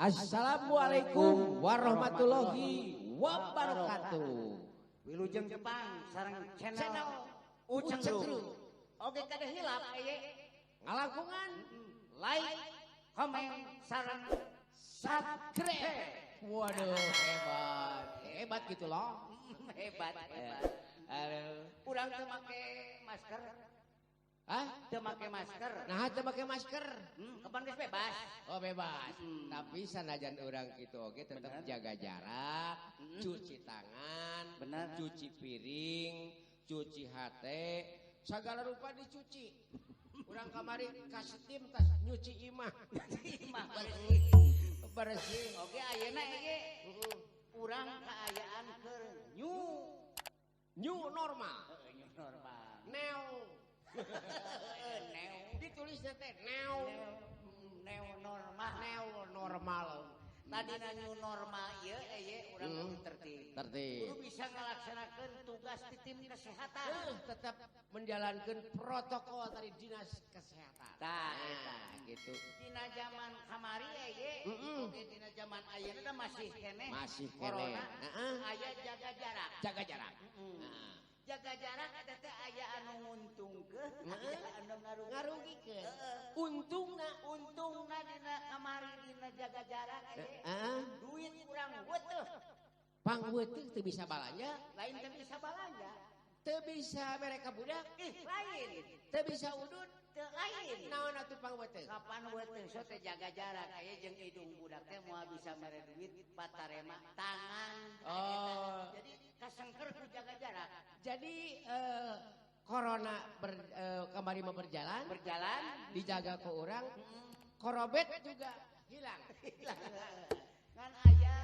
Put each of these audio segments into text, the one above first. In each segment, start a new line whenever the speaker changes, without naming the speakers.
Assalamualaikum warahmatullahi wabarakatuh.
Wilujeng Jepang sareng channel Uceng
Uceng.
Oke kada hilap eye
Ngalangkungan
like, komen, sareng
subscribe. Waduh, hebat. Hebat gitu loh.
Hebat, hebat.
Aduh.
Urang teu make masker.
Hah?
Teu make masker.
Nah, teu make masker.
Kapan geus bebas?
Oh, bebas. Tapi sanajan urang kitu oge tetep jaga jarak, cuci tangan,
Bener.
Cuci piring, cuci hate, segala rupa dicuci. Urang kamari ka steam tas nyuci imah.
Imah bersih.
Bersih.
Oke, ayeuna ieu urang kaayaan keur new
New normal.
Heeh, new normal.
Neo.
Neo.
Ditulisnya teh neo.
Neo normal.
Neo normal.
Tadina new normal ieu eye urang kudu tertib.
Tertib.
Kudu bisa ngalaksanakeun tugas di tim kesehatan.
Tetap menjalankan protokol dari dinas kesehatan.
Tah,
Nah, gitu.
Dina zaman kamari eye, oge dina zaman ayeuna da masih keneh.
Masih keneh.
Corona.
Heeh.
Aya jaga jarak.
Jaga jarak. Nah.
Jaga jarak eta teh aya anu nguntungkeun, aya anu ngarugikeun.
Ngarugikeun.
Heeh.
Untungna
Untungna dina kamari dina jaga jarak eye.
Heeh.
Duit urang weteuh,
Pangweuteung teu bisa balanja,
lain teu bisa balanja.
Teu bisa mere ka budak,
Ih, lain.
Teu bisa udud,
Teu lain.
Naon atuh pangweuteung?
Kapan weteuh so teh jaga jarak aya jeung indung budak teh moal bisa mere duit patarema tangan.
Oh.
Jadi kasengker ku jaga jarak.
Jadi corona kamari mah berjalan,
Berjalan
dijaga ke orang, korobet juga hilang.
Ngan aya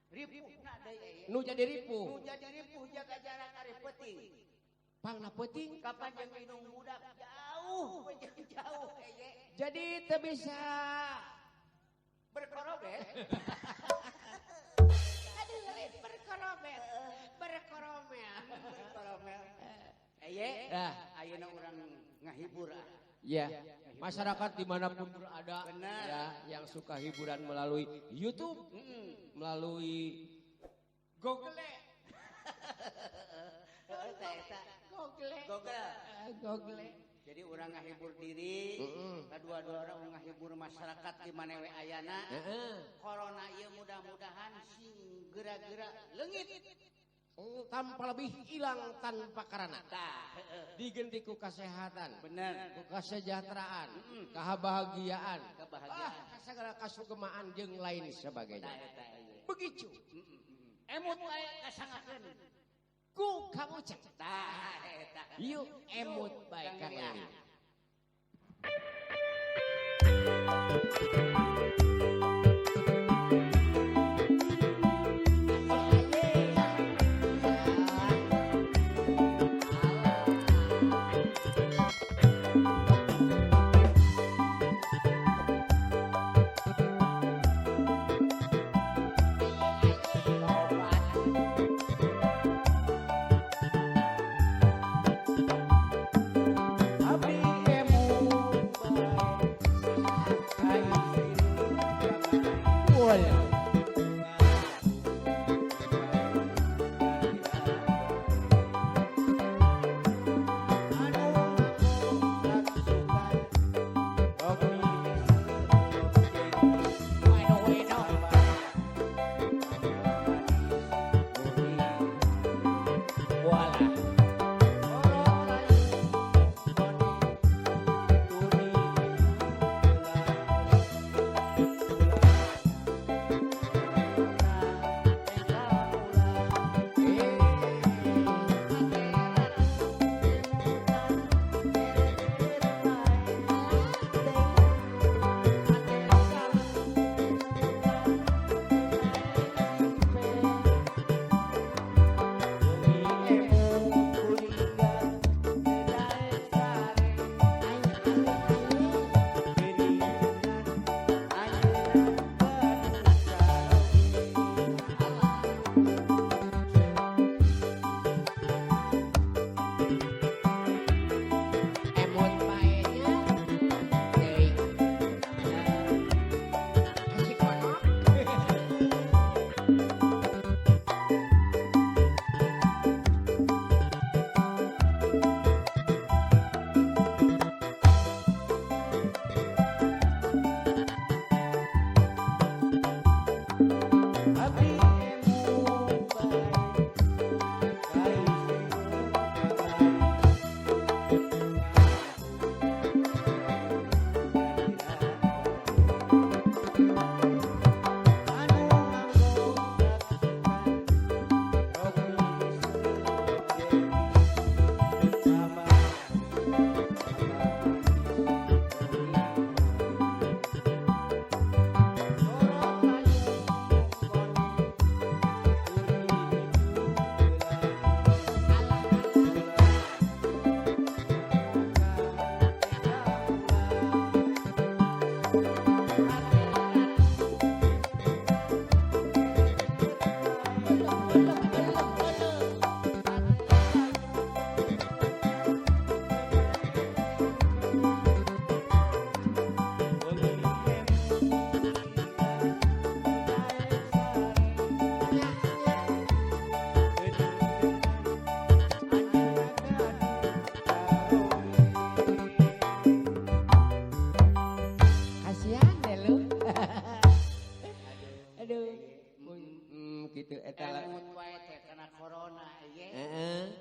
ripuhna deui aya.
Nu jadi ripuh.
Nu jadi ripuh jaga jarak ari peuting.
Pangna peuting.
Kapan jeung indung budak jauh, jeung jauh eye.
Jadi teu bisa
berkorobet.
Aduh, lain berkorobet. Berkoromel.
Berkoromel. Eye,
Dah.
ayeuna urang ngahibur ah.
Ya, masyarakat dimanapun berada,
Benar.
Ya, yang suka hiburan melalui YouTube, melalui Google,
Heeh, teh eta.
Google,
Google.
Google.
Jadi urang ngahibur diri, kedua-dua orang ngahibur masyarakat di mana we ayana. Corona ieu mudah-mudahan sing geura-geura leungit.
Tanpa lebih hilang tanpa karena.
Tah, heeh.
Digenti ku kesehatan,
Bener.
Ku kesejahteraan, kebahagiaan,
Kebahagiaan.
ah, segala kasugemaan jeung lain sebagainya.
Tah eta ieu.
Begitu.
Emut bae kasangakeun.
Ku Kang Uceng.
Tah eta.
Yuk emut bae Kang
Kang
Lili.
Abdi emut bae ka
Walah. Waduh, waduh. Walah. Kitu eta
Emut wae teh kana corona ieu.
Heeh.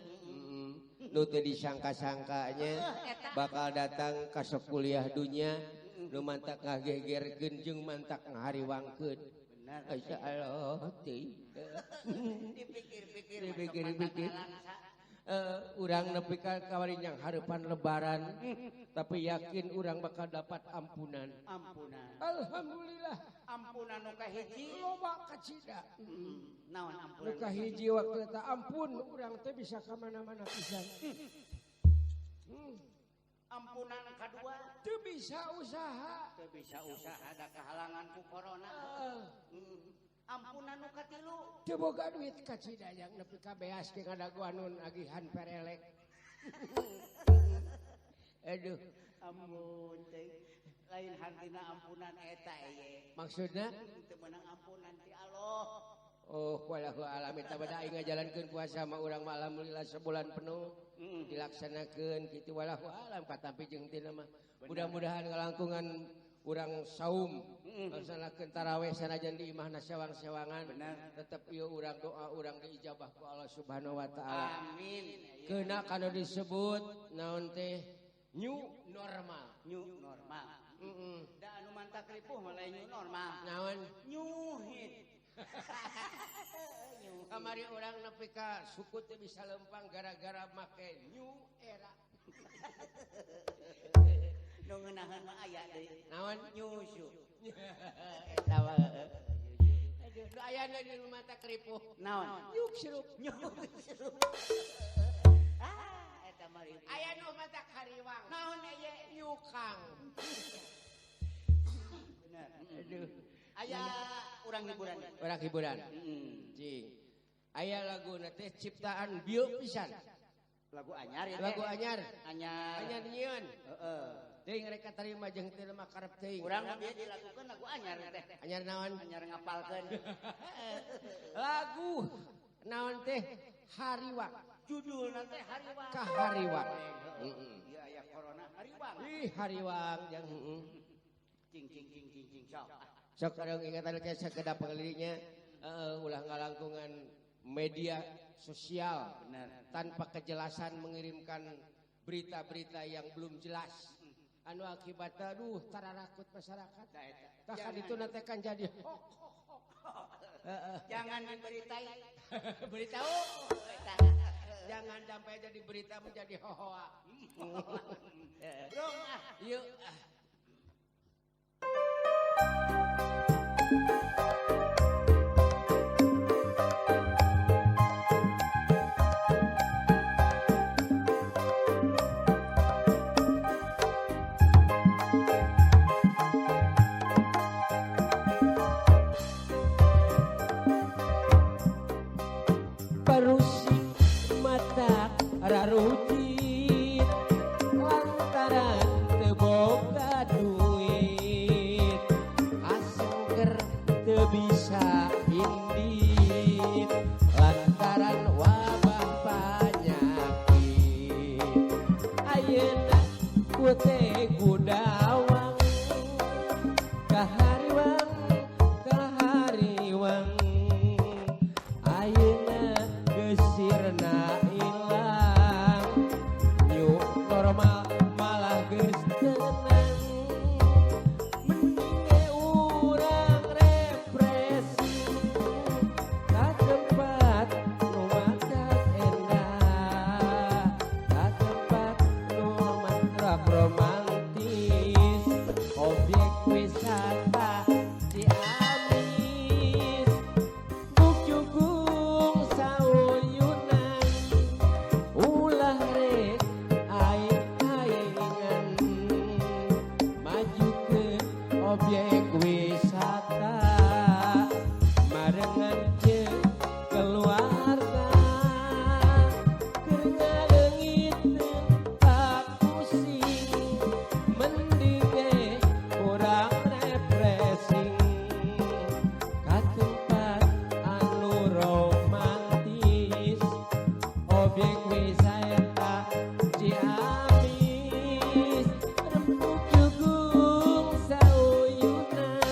Nu teu disangka-sangkanya bakal datang ka sakuliah dunya nu mantak ngagegerkeun jeung mantak ngahariwangkeun.
Bener.
Masya Allah teuing.
Dipikir-pikir
Dipikir-pikir. Urang nepi ka kamari yang hareupan lebaran tapi yakin urang bakal dapat ampunan.
Ampunan.
Alhamdulillah.
Ampunan nu kahiji
loba kacida.
Naon ampunan?
Nu kahiji waktu eta ampun urang teh bisa ka mana-mana pisan.
Ampunan kadua
teu bisa usaha.
Teu bisa usaha da kahalangan ku corona. Ampunan nu katilu
teu boga duit kacida yang nepi ka beas ke ngadagoan agihan perelek. Aduh,
ampun teh. Lain hartina ampunan eta ieu.
Maksudna
teu meunang ampunan ti Allah.
Oh, wallahu alam eta bada aing ngajalankeun puasa mah urang mah alhamdulillah sebulan penuh dilaksanakeun kitu wallahu alam katampi jeung tina mah. Mudah-mudahan ngalangkungan urang saum laksanakeun tarawih sanajan di imahna sewang-sewangan tetep ieu urang doa urang diijabah ku Allah Subhanahu wa taala.
Amin.
Keuna kana disebut naon teh new normal.
New normal. Da anu mantak ripuh mah lain new normal.
Naon?
Nyuhit.
Kamari urang nepi ka suku teu bisa lempang gara-gara make new era.
Nu ngeunaheun mah aya deui.
Naon?
Nyusu.
Eta mah. Aduh, nu ayana di rumah tak ripuh.
Naon?
Nyuk sirup.
Nyuk sirup. Ah, eta mah ripuh.
Aya nu matak hariwang.
Naon aya?
Nyukang.
Bener.
Aduh.
Aya urang hiburan.
Urang hiburan. Cing. Aya laguna teh ciptaan bieu pisan.
Lagu anyar ya.
Lagu anyar.
Anyar.
Anyar nyieun.
Heeh.
Teuing rek katarima jeung teu mah karep teuing.
Urang mah bieu dilakukeun lagu anyar teh.
Anyar naon?
Anyar ngapalkeun.
Lagu naon teh Hariwang.
Judulna teh Hariwang.
Ka Hariwang.
Heeh. Ieu aya corona Hariwang.
Ih Hariwang jeung heeh.
Cing cing cing cing cing sok.
Sok kadang ingatan ke sakedap pangelilinya ulah ngalangkungan media sosial.
Benar.
Tanpa kejelasan mengirimkan berita-berita yang belum jelas. Anu akibatnya aduh tararakut masyarakat. Tah kan itu nanti kan jadi hoax.
Jangan diberitai.
Beritahu. Jangan sampai jadi berita menjadi hohoa.
Bro, ah.
Yuk. Parusik mata rarucit lantaran teu boga duit asengker teu bisa indit lantaran wabah panyakit ayeuna ku teh gudawang ka hariwang ka hariwang ayeuna geusirna ilang new normal malah geus tenang mending ge urang refreshing ka tempat nu matak endah ka tempat nu matak romantis objek wisata Ciamis buk jukung sauyunan ulah rek aing-aingan maju ke objek wisata barengan jeung keluarga keur ngaleungiteun pusing mending ge urang refreshing ka tempat anu romantis objek wisata Ciamis rempuk jugung sauyunan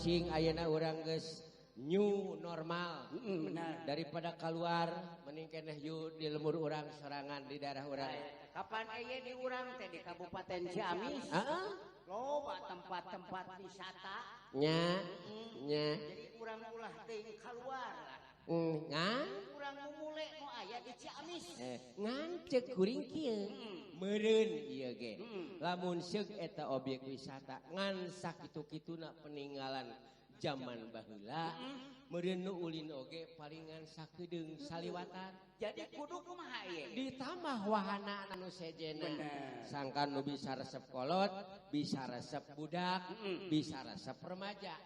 closing ayeuna urang geus new normal.
Benar.
Daripada keluar mending keneh yuk di lemur urang sorangan di daerah urang.
Kapan aya di urang teh di Kabupaten Ciamis?
Heeh.
Loba tempat-tempat wisata.
Nya. Nya.
Jadi urang ulah teuing keluar lah.
Ngan
urang mumule nu aya di Ciamis.
Ngan ceuk kuring kieu. Meureun ieu ge. Lamun seug eta objek wisata ngan sakitu-kituna peninggalan zaman baheula. Meureun nu ulin oge palingan sakedeung saliwatan.
Jadi kudu kumaha ieu?
Ditambah wahana anu sejena. Sangkan nu bisa resep kolot, bisa resep budak, bisa resep remaja.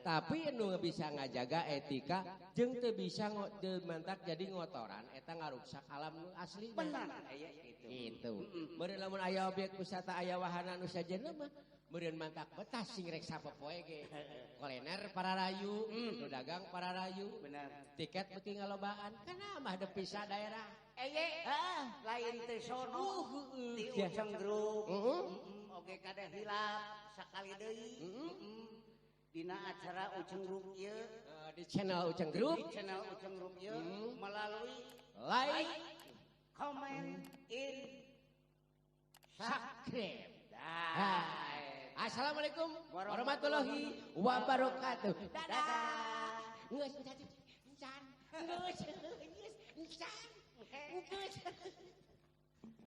Tapi nu bisa ngajaga etika jeung teu bisa teu mantak jadi ngotoran eta ngaruksak alam nu asli.
Benar aya kitu.
Gitu. Meureun lamun aya objek wisata aya wahana anu sejena mah meureun mantak betah sing rek sapopoe ge. Kuliner pararayu, nu dagang pararayu.
Benar.
Tiket beuki ngalobaan kana mah devisa daerah.
Eye, lain teh sono di Uceng Group. Oge kada hilap sakali deui. Dina acara Uceng Group ieu
di channel Uceng Group.
Di channel Uceng Group ieu melalui
like,
comment, in,
subscribe. Assalamualaikum warahmatullahi wabarakatuh. Dadah. Geus encan. Geus, geus, encan. Geus.